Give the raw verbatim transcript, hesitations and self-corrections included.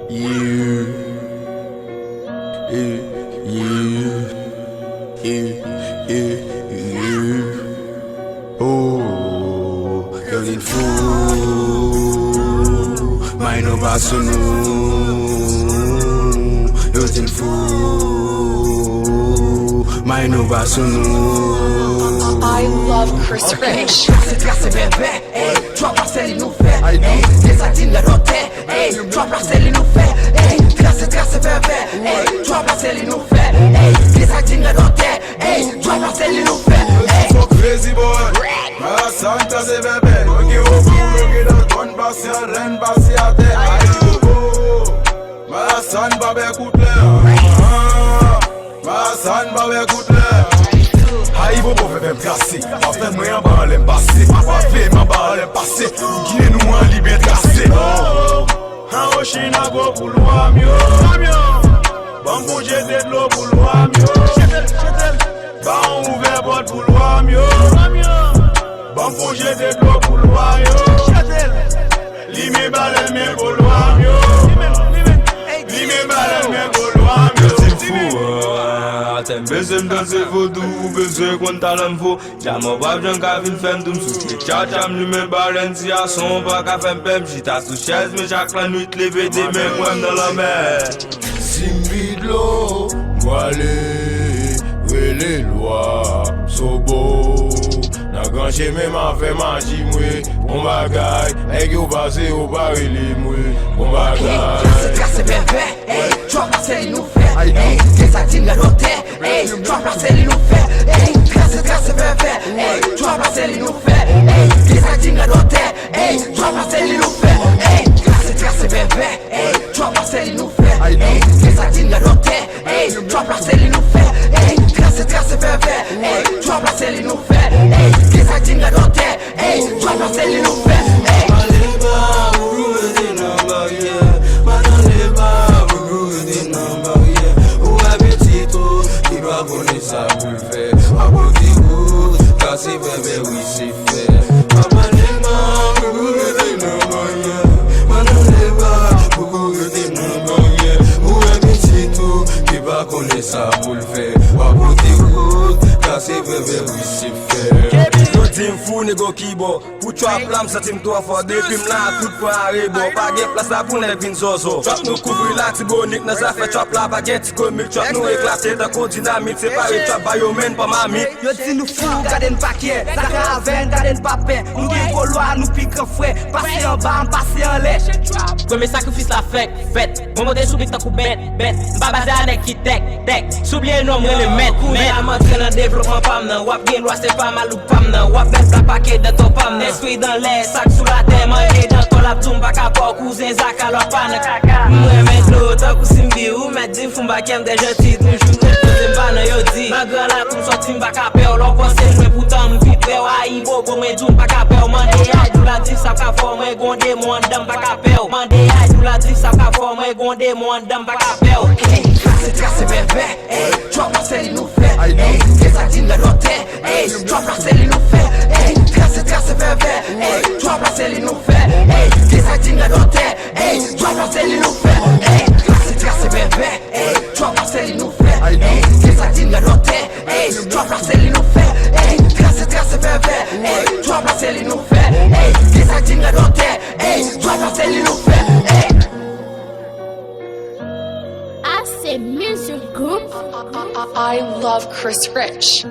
Yeah. Yeah, yeah. Yeah, yeah, yeah. Oh, yo di n fou, may nou pa sou nou. Yo di n fou, may nou pa sou nou. I love Chris Rich. Trase, trase, bèbè. Ey, trap la se li nou fè. Ey, gen sa k di n rèd antè. Ey, trap la se li nou fè. Ey, trase, trase, bèbè. Ey, trap la se li nou fè. Ey, gen sa k di n rèd antè. Ey, trap la se li nou fè. Ey. Son crazy boy. Marasan trase bèbè. Yo gen okou, yo gen nan tòn, pase an lèn, pase atè. Ay, bobo. Marasan pa bè kout lè. Ah. Masann pa wè kout lè. Ayibobo fè fè m trase. W ap tann mwen anba anlè m pase. W ap veye m anba anlè m pase. Pou Ginen nou an li byen trase. An Ochin nan gwo boulwa m yo. Ban m pou jete dlo boulwa m yo. Ba yon ouvè pòt boulwa m yo. Ban m pou jete dlo boulwa yo. Limen balèn men golwa m yo. Limen balèn men golwa m yo. Yo di m fou, ah, atè m bezwen m danse vodou, ou bezwen konn talan m fò. Djamò p ap janm ka vin fè m tou m sou tchatcha m limen balèn ti ason pa ka fè m pè m chita sou chèz men chak lannwit leve demen kwè m nan lanmè. Si m vide dlo, m pwale rele lwa Sobo. Nan gran chemen m a fè maji m wi. Bon bagay, nèg yo pase yo pa rele m wi. Bon bagay. Trase, trase, bèbè, ey, trap la se li nou fè. Ey, gen sa k di n rèd antè. Ey, trap la se li nou fè. Ey, trase, trase, bèbè, ey, trap la se li nou fè. Ey, gen sa k di n rèd antè. Ey, trap la se li nou fè. Ey, trase, trase, bèbè, ey, trap la se li nou fè. Ey, gen sa k di n rèd antè. Ey, trap la se li nou fè. Ey, trase, trase, bèbè. Ey, trap la se li nou fè. Ey, gen sa k di n rèd antè. Ey, trap la se li nou fè. Ey. Anlè ba, pou nou rete nan baryè. Bat anlè ba, pou nou rete nan baryè. Ou wè pitit ou, ki pa konnen sa pou l fè. W ap pote wout, kase bèbè, wi se fè. Bat anlè ba, pou nou rete nan baryè. Bat anlè ba, pou nou rete nan baryè. Ou wè pitit ou, ki pa konnen sa pou l fè. W ap pote wout, kase bèbè, wi se fè. Yo di m fou, nego kibò. Pou trap la, m santi m twò fò. Depi m la, tout pwen arebò. Pa gen plas la pou nèg vin zòzò. Trap nou kouvri Latibonit nan zafè trap la. Pa gen ti komik, trap nou eklate tankou dinamit. Separe trap ba yo men pa mamit. Yo di nou fou, gade n pa kyè. Zaka avè n, gade n pa pè. Nou gen gwo lwa, nou pi gran frè. Pase anba, m pase anlè. Premye sakrifis la fèk fèt. Mwen monte sou bit tankou bèt, bèt. M pa baze a nèg ki tèk, tèk. Si w bliye non m, rele mèt, mèt. Kounye a m antre nan devlopman pa m nan. W ap gen lwa, se pa malouk pa m nan. W ap bèt blak pake dan to pa m nan. Espri dan lè, sa k sou latè, manje dan kò l ap di w m pa ka pa w. Kouzen Zaka, lwa pa nan kaka. M renmen dlo tankou Simbi, ou mèt di m fou m pa kyè m tè janti. Toujou ret kote m pa nan yo di. Nan gran lakou m sòti m pa ka pè w. Lè w panse m lwen poutan m pi prè w. Ayibobo mwen di w m pa ka pè w. Mande Adoula di sa ka fè w. Mwen gon demon anndan m pa ka pè w. Mande Adoula di sa ka fè w. Mwen gon demon anndan m pa ka pè w. Ey, trase, trase, bèbè. Ey, trap la se li nou fè. Ey, gen sa k di n rèd antè. Ey, trap la se li nou fè. Ey, trase, trase, bèbè. Ey, trap la se li nou fè. Ey, gen sa k di n rèd antè. Ey, trap la se li nou fè. Ey, trase, trase, bèbè. Ey, trap la se li nou fè. Ey, gen sa k di n rèd antè. Ey, trap la se li nou fè. Ey, trase, trase, bèbè. Ey, trap la se li nou fè. Ey, gen sa k di n rèd antè. Ey, trap la se li nou fè. Ey. A C Music Group. I love Chris Rich.